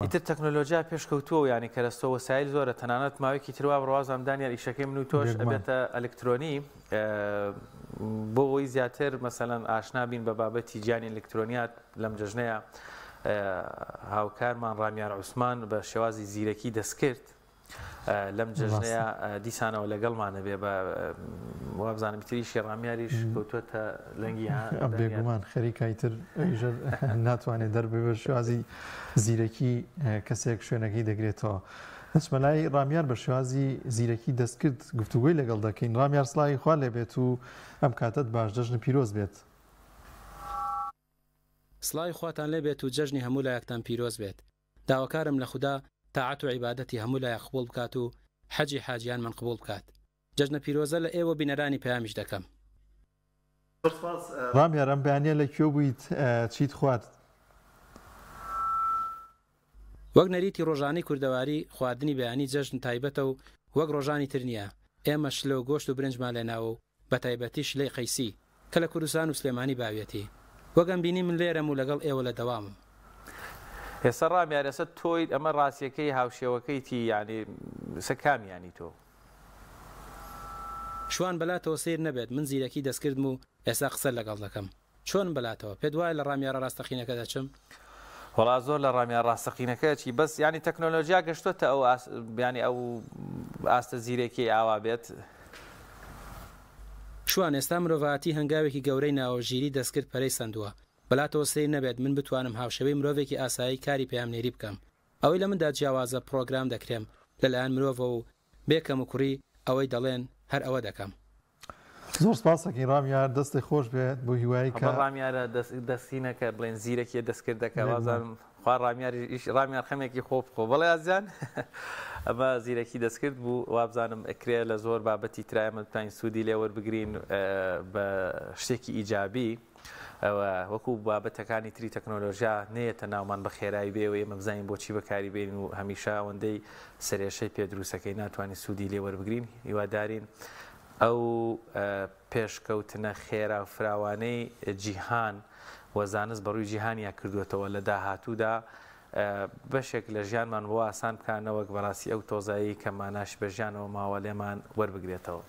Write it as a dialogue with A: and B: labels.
A: ئیتر تەکنۆلۆجیا پێشکەوتووە و یانی کەرەستە و وەسایل زۆرە تەنانەت ماوەیەکی تر وا بڕوازام دانیال ئیشەکەی من و تۆش
B: بێگومان.
A: ئەبێتە ئەلکترۆنی بۆ ئەوەی زیاتر مەسەلەن ئاشنا بین بە بابەتی گیانی ئەلکترۆنیات لەم جەژنەیە هاوکارمان ڕامیار عوسمان بە شێوازی زیرەکی دەستکرد لەم جەژنەیە دیسانەوە لەگەڵمانە بێ بە وابزانم تریشی ڕامیاریش کەوتووەتە لەنگی
B: بێگومان خەریکە ئیتر ئەویش ناتوانێت دەربێ بە شێوازی زیرەکی کەسێک شوێنەکەی دەگرێتەوە. دەچمە لای ڕامیار بە شێوازی زیرەکی دەستکرد گفتوگۆی لەگەڵ دەکەین. ڕامیار سڵاوی خوا لێبێت و ئەم کاتەت باش جەژن پیرۆز بێت.
C: سڵاوی خواتان لێبێت و جەژنی هەموو لایەکتان پیرۆز بێت. داواکارم لە خودا تاعەت و عیبادەتی هەموو لایەک قبوڵ بکات و حەجی حاجیانمان قبوڵ بکات. جەژنە پیرۆزە لە ئێوە بینەرانی پەیامیش دەکەم.
B: زۆر سپاس ڕامیار ئەم بەیانیە لە کوێ بوویت چیت خوارد؟
C: وەک نەریتی ڕۆژانەی کوردەواری خواردنی بەیانی جەژن تایبەتە و وەک ڕۆژانی تر نییە، ئێمە شلە و گۆشت و برنجمان لێناوە و بەتایبەتی شلەی قەیسی کە لە کوردستان و سلێمانی باویەتی. وەک ئەمبینی من لێرەم و لەگەڵ ئێوە لە دەوامم.
A: ئێستا ڕامیار ئێستا تۆیت ئەمە ڕاستیەکەی هاوشێوەکەیتی یانی ئێستا کامیانی تۆ؟
C: شوان بەلاتەوە سەیر نەبێت من زیرەکی دەستکردم و ئێستا قسەت لەگەڵ دەکەم. چۆنم بەلاتەوە؟ پێت وایە لە ڕامیارە ڕاستەقینەکە دەچم؟
A: وەڵا زۆر لە ڕامیار ڕاستەقینەکە ئەچی بەس یانی تەکنۆلۆژیا گەشتۆتە ئەو ئاست یانی ئەو ئاستە زیرەکیەی ئاوا بێت.
C: شوان، ئێستا مرۆڤایەتی هەنگاوێکی گەورەی ناوە ژیری دەستکرد پەرەی سەندووە. بەلاتەوە سەیر نەبێت من بتوانم هاوشێوەی مرۆڤێکی ئاسایی کاری پەیامنێری بکەم. ئەوەی لە مندا جیاوازە پڕۆگرام دەکرێم لەلایەن مرۆڤەوە و بێ کەموکوڕی ئەوەی دەڵێن هەر ئەوە دەکەم.
B: زۆر سپاس ئەکەین ڕامیار دەستت خۆش بێت بۆ هیوایی کە.
A: ئەمە ڕامیارە دەستینەکە بڵێن زیرەکیە دەستکردەکە وازانم خوا ڕامیار ئیش ڕامیار خەمێکی خۆ بخۆ بەڵێ ئازیان ئەمە زیرەکی دەستکرد بوو وابزانم ئەکرێ لە زۆر بابەتی ترا ئێمە بتوانین سوودی لێ وەربگرین بە شتێکی ئیجابی ئەوە وەکو بابەتەکانی تری تەکنۆلۆژیا نەیەتە ناومان بە خێرایی بێ و ئێمە بزانین بۆچی بەکاری بێنین و هەمیشە ئەوەندەی سەرێشەی پێ دروستەکەی ناتوانین سوودی لێ وەربگرین هیوادارین ئەو پێشکەوتنە خێرا و فراوانەی جیهان و زانست بەڕووی جیهانیا کردووەتەوە لە داهاتوودا بەشێک لە ژیانمان بۆ ئاسان بکا نەوەک بەڕاستی ئەو تۆزایی کە ماناش بە ژیانەوە ماوە لێمان وەربگرێتەوە.